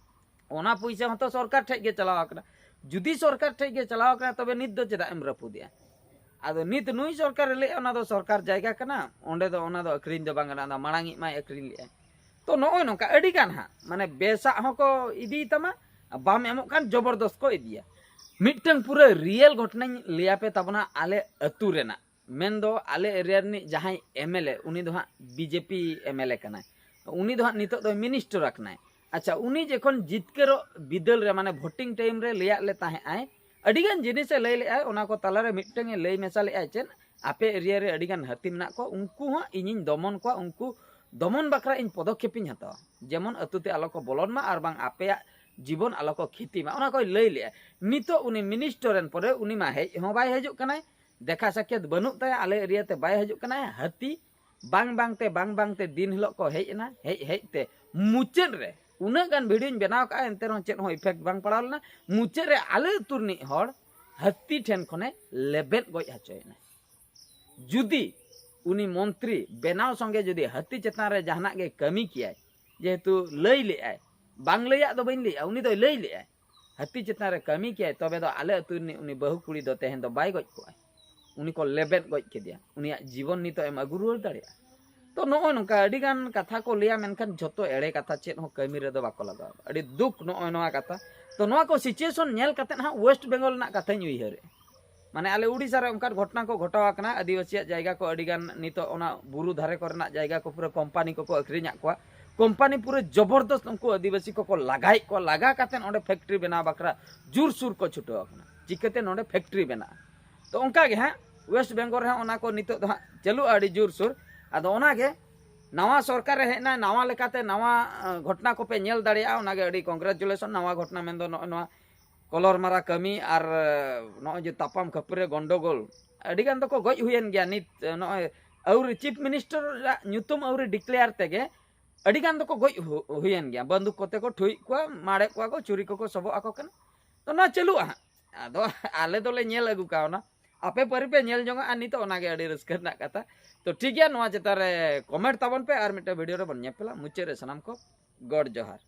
ᱚᱱᱟ ᱯᱩᱭᱥᱟᱹ ᱦᱚᱸᱛᱚ ᱥᱚᱨᱠᱟᱨ ᱴᱷᱮᱡ ᱜᱮ ᱪᱟᱞᱟᱣ ᱟᱠᱟᱱᱟ᱾ ᱡᱩᱫᱤ ᱥᱚᱨᱠᱟᱨ ᱴᱷᱮᱡ ᱜᱮ ᱪᱟᱞᱟᱣ ᱟᱠᱟᱱᱟ, ᱛᱚᱵᱮ ᱱᱤᱛ ᱫᱚ ᱪᱮᱫᱟᱜ ᱮᱢ ᱨᱟᱹᱯᱩᱫᱮᱜᱼᱟ? ᱟᱫᱚ ᱱᱤᱛ ᱱᱩᱭ ᱥᱚᱨᱠᱟᱨᱮ ᱞᱟᱹᱭᱮᱫᱼᱟ, ᱚᱱᱟ ᱫᱚ ᱥᱚᱨᱠᱟᱨ ᱡᱟᱭᱜᱟ ᱠᱟᱱᱟ, ᱚᱸᱰᱮ ᱫᱚ ᱚᱱᱟ ᱫᱚ ᱟᱹᱠᱷᱨᱤᱧ ᱫᱚ ᱵᱟᱝ ᱜᱟᱱᱚᱜᱼᱟ, ᱚᱱᱟ ᱢᱟᱲᱟᱝ ᱤᱡ ᱢᱟᱭ ᱟᱹᱠᱷᱨᱤᱧ ᱞᱮᱫᱼᱟᱭ᱾ ᱛᱚ ᱱᱚᱜᱼᱚᱭ ᱱᱚᱝᱠᱟ ᱟᱹᱰᱤ ᱜᱟᱱ ᱦᱟᱸᱜ, ᱢᱟᱱᱮ ᱵᱮᱥᱟᱜ ᱦᱚᱸᱠᱚ ᱤᱫᱤᱭ ᱛᱟᱢᱟ, ᱵᱟᱢ ᱮᱢᱚᱜ ᱠᱷᱟᱱ ᱡᱚᱵᱚᱨᱫᱚᱥ ᱠᱚ ᱤᱫᱤᱭᱟ᱾ ᱢᱤᱫᱴᱟᱝ ᱯᱩᱨᱟᱹ ᱨᱤᱭᱮᱞ ᱜᱷᱚᱴᱚᱱᱟᱧ ᱞᱟᱹᱭᱟᱯᱮ ᱛᱟᱵᱚᱱᱟ ᱟᱞᱮ ᱟᱹᱛᱩ ᱨᱮᱱᱟᱜ, ᱢᱮᱱᱫᱚ ᱟᱞᱮ ᱮᱨᱤᱭᱟ ᱨᱤᱱᱤᱡ ᱡᱟᱦᱟᱸᱭ ᱮᱢ ᱮᱞ ᱮ, ᱩᱱᱤ ᱫᱚ ᱦᱟᱸᱜ B J P M L A ᱠᱟᱱᱟᱭ᱾ ᱩᱱᱤ ᱫᱚ ᱦᱟᱸᱜ ᱱᱤᱛᱚᱜ ᱫᱚᱭ ᱢᱤᱱᱤᱥᱴᱟᱨ ᱟᱠᱟᱱᱟᱭ᱾ ᱟᱪᱪᱷᱟ, ᱩᱱᱤ ᱡᱚᱠᱷᱚᱱ ᱡᱤᱛᱠᱟᱹᱨᱚᱜ ᱵᱤᱫᱟᱹᱞ ᱨᱮ, ᱢᱟᱱᱮ ᱵᱷᱳᱴᱤᱝ ᱴᱟᱭᱤᱢ ᱨᱮ ᱞᱟᱹᱭᱟᱫ ᱞᱮ ᱛᱟᱦᱮᱸᱜ ᱟᱭ, ᱟᱹᱰᱤᱜᱟᱱ ᱡᱤᱱᱤᱥᱮ ᱞᱟᱹᱭ ᱞᱮᱫᱼᱟᱭ, ᱚᱱᱟ ᱠᱚ ᱛᱟᱞᱟᱨᱮ ᱢᱤᱫᱴᱟᱝ ᱮ ᱞᱟᱹᱭ ᱢᱮᱥᱟ ᱞᱮᱫᱼᱟᱭ ᱪᱮᱫ, ᱟᱯᱮ ᱮᱨᱤᱭᱟ ᱨᱮ ᱟᱹᱰᱤᱜᱟᱱ ᱦᱟᱹᱛᱤ ᱢᱮᱱᱟᱜ ᱠᱚᱣᱟ, ᱩᱱᱠᱩ ᱦᱚᱸ ᱤᱧᱤᱧ ᱫᱚᱢᱚᱱ ᱠᱚᱣᱟ, ᱩᱱᱠᱩ ᱫᱚᱢᱚᱱ ᱵᱟᱠᱷᱨᱟ ᱤᱧ ᱯᱚᱫᱚᱠᱷᱮᱯ ᱤᱧ ᱦᱟᱛᱟᱣᱟ, ᱡᱮᱢᱚᱱ ᱟᱹᱛᱩ ᱛᱮ ᱟᱞᱚ ᱠᱚ ᱵᱚᱞᱚᱱ ᱢᱟ ᱟᱨ ᱵᱟᱝ ᱟᱯᱮᱭᱟᱜ ᱡᱤᱵᱚᱱ ᱟᱞᱚ ᱠᱚ ᱠᱷᱤᱛᱤ ᱢᱟ, ᱚᱱᱟ ᱠᱚᱭ ᱞᱟᱹᱭ ᱞᱮᱫᱼᱟ᱾ ᱱᱤᱛᱚᱜ ᱩᱱᱤ ᱢᱤᱱᱤᱥᱴᱟᱨ ᱮᱱ ᱯᱚᱨᱮ ᱩᱱᱤ ᱢᱟ ᱦᱮᱡ ᱦᱚᱸ ᱵᱟᱭ ᱦᱤᱡᱩᱜ ᱠᱟᱱᱟᱭ, ᱫᱮᱠᱷᱟ ᱥᱟᱠᱷᱭᱟᱛ ᱵᱟᱹᱱᱩᱜ ᱛᱟᱭᱟ, ᱟᱞᱮ ᱮᱨᱤᱭᱟ ᱛᱮ ᱵᱟᱭ ᱦᱤᱡᱩᱜ ᱠᱟᱱᱟᱭ᱾ ᱦᱟᱹᱛᱤ ᱵᱟᱝ ᱵᱟᱝ ᱛᱮ, ᱵᱟᱝ ᱵᱟᱝ ᱛᱮ ᱫᱤᱱ ᱦᱤᱞᱳᱜ ᱠᱚ ᱦᱮᱡ ᱮᱱᱟ, ᱦᱮᱡ ᱦᱮᱡ ᱛᱮ ᱢᱩᱪᱟᱹᱫ ᱨᱮ ᱩᱱᱟᱹᱜ ᱜᱟᱱ ᱵᱷᱤᱰᱤᱭᱳᱧ ᱵᱮᱱᱟᱣ ᱠᱟᱜᱼᱟ, ᱮᱱᱛᱮ ᱨᱮᱦᱚᱸ ᱪᱮᱫ ᱦᱚᱸ ᱤᱯᱷᱮᱠᱴ ᱵᱟᱝ ᱯᱟᱲᱟᱣ ᱞᱮᱱᱟ᱾ ᱢᱩᱪᱟᱹᱫ ᱨᱮ ᱟᱞᱮ ᱟᱹᱛᱩ ᱨᱤᱱᱤᱡ ᱦᱚᱲ ᱦᱟᱹᱛᱤ ᱴᱷᱮᱱ ᱠᱷᱚᱱᱮ ᱞᱮᱵᱮᱫ ᱜᱚᱡ ᱦᱚᱪᱚᱭᱮᱱᱟ᱾ ᱡᱩᱫᱤ ᱩᱱᱤ ᱢᱚᱱᱛᱨᱤ ᱵᱮᱱᱟᱣ ᱥᱚᱸᱜᱮ ᱡᱩᱫᱤ ᱦᱟᱹᱛᱤ ᱪᱮᱛᱟᱱ ᱨᱮ ᱡᱟᱦᱟᱱᱟᱜ ᱜᱮ ᱠᱟᱹᱢᱤ ᱠᱮᱭᱟᱭ, ᱡᱮᱦᱮᱛᱩ ᱞᱟᱹᱭ ᱞᱮᱫᱼᱟᱭ, ᱵᱟᱝ ᱞᱟᱹᱭᱟᱜ ᱫᱚ ᱵᱟᱹᱧ ᱞᱟᱹᱭᱮᱜᱼᱟ, ᱩᱱᱤ ᱫᱚᱭ ᱞᱟᱹᱭ ᱞᱮᱫᱼᱟᱭ, ᱦᱟᱹᱛᱤ ᱪᱮᱛᱟᱱ ᱨᱮ ᱠᱟᱹᱢᱤ ᱠᱮᱭᱟᱭ, ᱛᱚᱵᱮ ᱫᱚ ᱟᱞᱮ ᱟᱹᱛᱩ ᱨᱤᱱᱤᱡ ᱩᱱᱤ ᱵᱟᱹᱦᱩ ᱠᱩᱲᱤ ᱫᱚ ᱛᱮᱦᱮᱧ ᱫᱚ ᱵᱟᱭ ᱜᱚᱡ ᱠᱚᱜᱼᱟᱭ᱾ ᱩᱱᱤ ᱠᱚ ᱞᱮᱵᱮᱫ ᱜᱚᱡ ᱠᱮᱫᱮᱭᱟ, ᱩᱱᱤᱭᱟᱜ ᱡᱤᱵᱚᱱ ᱱᱤᱛᱚᱜ ᱮᱢ ᱟᱹᱜᱩ ᱨᱩᱣᱟᱹᱲ ᱫᱟᱲᱮᱭᱟᱜᱼᱟ? ᱛᱚ ᱱᱚᱜᱼᱚᱭ ᱱᱚᱝᱠᱟ ᱟᱹᱰᱤᱜᱟᱱ ᱠᱟᱛᱷᱟ ᱠᱚ ᱞᱟᱹᱭᱟ, ᱢᱮᱱᱠᱷᱟᱱ ᱡᱷᱚᱛᱚ ᱮᱲᱮ ᱠᱟᱛᱷᱟ, ᱪᱮᱫ ᱦᱚᱸ ᱠᱟᱹᱢᱤ ᱨᱮᱫᱚ ᱵᱟᱠᱚ ᱞᱟᱜᱟᱣᱟ᱾ ᱟᱹᱰᱤ ᱫᱩᱠ ᱱᱚᱜᱼᱚᱭ ᱱᱚᱣᱟ ᱠᱟᱛᱷᱟ᱾ ᱛᱚ ᱱᱚᱣᱟ ᱠᱚ ᱥᱤᱪᱩᱭᱮᱥᱚᱱ ᱧᱮᱞ ᱠᱟᱛᱮᱫ ᱦᱟᱸᱜ ᱳᱭᱮᱥᱴ ᱵᱮᱝᱜᱚᱞ ᱨᱮᱱᱟᱜ ᱠᱟᱛᱷᱟᱧ ᱩᱭᱦᱟᱹᱨᱮᱜᱼᱟ᱾ ᱢᱟᱱᱮ ᱟᱞᱮ ᱩᱰᱤᱥᱟ ᱨᱮ ᱚᱱᱠᱟᱱ ᱜᱷᱚᱴᱚᱱᱟ ᱠᱚ ᱜᱷᱚᱴᱟᱣ ᱟᱠᱟᱱᱟ, ᱟᱹᱫᱤᱵᱟᱹᱥᱤᱭᱟᱜ ᱡᱟᱭᱜᱟ ᱠᱚ ᱟᱹᱰᱤᱜᱟᱱ ᱱᱤᱛᱚᱜ ᱚᱱᱟ ᱵᱩᱨᱩ ᱫᱷᱟᱨᱮ ᱠᱚᱨᱮᱱᱟᱜ ᱡᱟᱭᱜᱟ ᱠᱚ ᱯᱩᱨᱟᱹ ᱠᱳᱢᱯᱟᱱᱤ ᱠᱚᱠᱚ ᱟᱹᱠᱷᱨᱤᱧᱟᱫ ᱠᱚᱣᱟ᱾ ᱠᱳᱢᱯᱟᱱᱤ ᱯᱩᱨᱟᱹ ᱡᱚᱵᱚᱨᱫᱚᱥᱛ ᱩᱱᱠᱩ ᱟᱹᱫᱤᱵᱟᱹᱥᱤ ᱠᱚᱠᱚ ᱞᱟᱜᱟᱭᱮᱫ ᱠᱚᱣᱟ, ᱞᱟᱜᱟ ᱠᱟᱛᱮᱫ ᱚᱸᱰᱮ ᱯᱷᱮᱠᱴᱨᱤ ᱵᱮᱱᱟᱣ ᱵᱟᱠᱷᱨᱟ ᱡᱳᱨᱥᱳᱨ ᱠᱚ ᱪᱷᱩᱴᱟᱹᱣ ᱟᱠᱟᱱᱟ᱾ ᱪᱤᱠᱟᱹᱛᱮ ᱱᱚᱰᱮ ᱯᱷᱮᱠᱴᱨᱤ ᱵᱮᱱᱟᱜᱼᱟ? ᱛᱚ ᱚᱱᱠᱟ ᱜᱮ ᱦᱟᱸᱜ ᱳᱭᱮᱥᱴ ᱵᱮᱝᱜᱚᱞ ᱨᱮᱦᱚᱸ ᱚᱱᱟ ᱠᱚ ᱱᱤᱛᱚᱜ ᱫᱚ ᱦᱟᱸᱜ ᱪᱟᱹᱞᱩᱜᱼᱟ ᱟᱹᱰᱤ ᱡᱳᱨᱥᱳᱨ᱾ ᱟᱫᱚ ᱚᱱᱟᱜᱮ ᱱᱟᱣᱟ ᱥᱚᱨᱠᱟᱨ ᱮ ᱦᱮᱡ ᱮᱱᱟ, ᱱᱟᱣᱟ ᱞᱮᱠᱟᱛᱮ ᱱᱟᱣᱟ ᱜᱷᱚᱴᱚᱱᱟ ᱠᱚᱯᱮ ᱧᱮᱞ ᱫᱟᱲᱮᱭᱟᱜᱼᱟ, ᱚᱱᱟᱜᱮ ᱟᱹᱰᱤ ᱠᱚᱝᱜᱨᱮᱪᱩᱞᱮᱥᱚᱱ᱾ ᱱᱟᱣᱟ ᱜᱷᱚᱴᱚᱱᱟ ᱢᱮᱱᱫᱚ ᱱᱚᱜᱼᱚᱭ ᱱᱚᱣᱟ ᱠᱚᱞᱚᱨ ᱢᱟᱨᱟ ᱠᱟᱹᱢᱤ ᱟᱨ ᱱᱚᱜᱼᱚᱭ ᱡᱮ ᱛᱟᱯᱟᱢ ᱠᱷᱟᱹᱯᱟᱹᱨᱤ ᱜᱚᱱᱰᱚᱜᱳᱞ, ᱟᱹᱰᱤ ᱜᱟᱱ ᱫᱚᱠᱚ ᱜᱚᱡ ᱦᱩᱭᱮᱱ ᱜᱮᱭᱟ᱾ ᱱᱤᱛ ᱱᱚᱜᱼᱚᱭ ᱟᱹᱣᱨᱤ ᱪᱤᱯ ᱢᱤᱱᱤᱥᱴᱟᱨ ᱧᱩᱛᱩᱢ ᱟᱹᱣᱨᱤ ᱰᱤᱠᱞᱮᱭᱟᱨ ᱛᱮᱜᱮ ᱟᱹᱰᱤ ᱜᱟᱱ ᱫᱚᱠᱚ ᱜᱚᱡ ᱦᱩᱭᱮᱱ ᱜᱮᱭᱟ᱾ ᱵᱟᱱᱫᱩᱠ ᱠᱚᱛᱮ ᱠᱚ ᱴᱷᱩᱭᱮᱫ ᱠᱚᱣᱟ, ᱢᱟᱲᱮᱫ ᱠᱚᱣᱟ ᱠᱚ, ᱪᱩᱨᱤ ᱠᱚᱠᱚ ᱥᱚᱵᱚᱜ ᱟᱠᱚ ᱠᱟᱱᱟ᱾ ᱛᱚ ᱱᱚᱣᱟ ᱪᱟᱹᱞᱩᱜᱼᱟ ᱦᱟᱸᱜ᱾ ᱟᱫᱚ ᱟᱞᱮ ᱫᱚᱞᱮ ᱧᱮᱞ ᱟᱹᱜᱩ ᱠᱟᱣᱱᱟ, ᱟᱯᱮ ᱯᱟᱹᱨᱤ ᱯᱮ ᱧᱮᱞ ᱡᱚᱝᱟ, ᱟᱨ ᱱᱤᱛᱚᱜ ᱚᱱᱟᱜᱮ ᱟᱹᱰᱤ ᱨᱟᱹᱥᱠᱟᱹ ᱨᱮᱱᱟᱜ ᱠᱟᱛᱷᱟ᱾ ᱛᱚ ᱴᱷᱤᱠ ᱜᱮᱭᱟ, ᱱᱚᱣᱟ ᱪᱮᱛᱟᱱ ᱨᱮ ᱠᱚᱢᱮᱱᱴ ᱛᱟᱵᱚᱱ ᱯᱮ, ᱟᱨ ᱢᱤᱫᱴᱮᱱ ᱵᱷᱤᱰᱤᱭᱳ ᱨᱮᱵᱚᱱ ᱧᱮᱯᱮᱞᱟ᱾ ᱢᱩᱪᱟᱹᱫ ᱨᱮ ᱥᱟᱱᱟᱢ ᱠᱚ ᱜᱚᱰ ᱡᱚᱦᱟᱨ᱾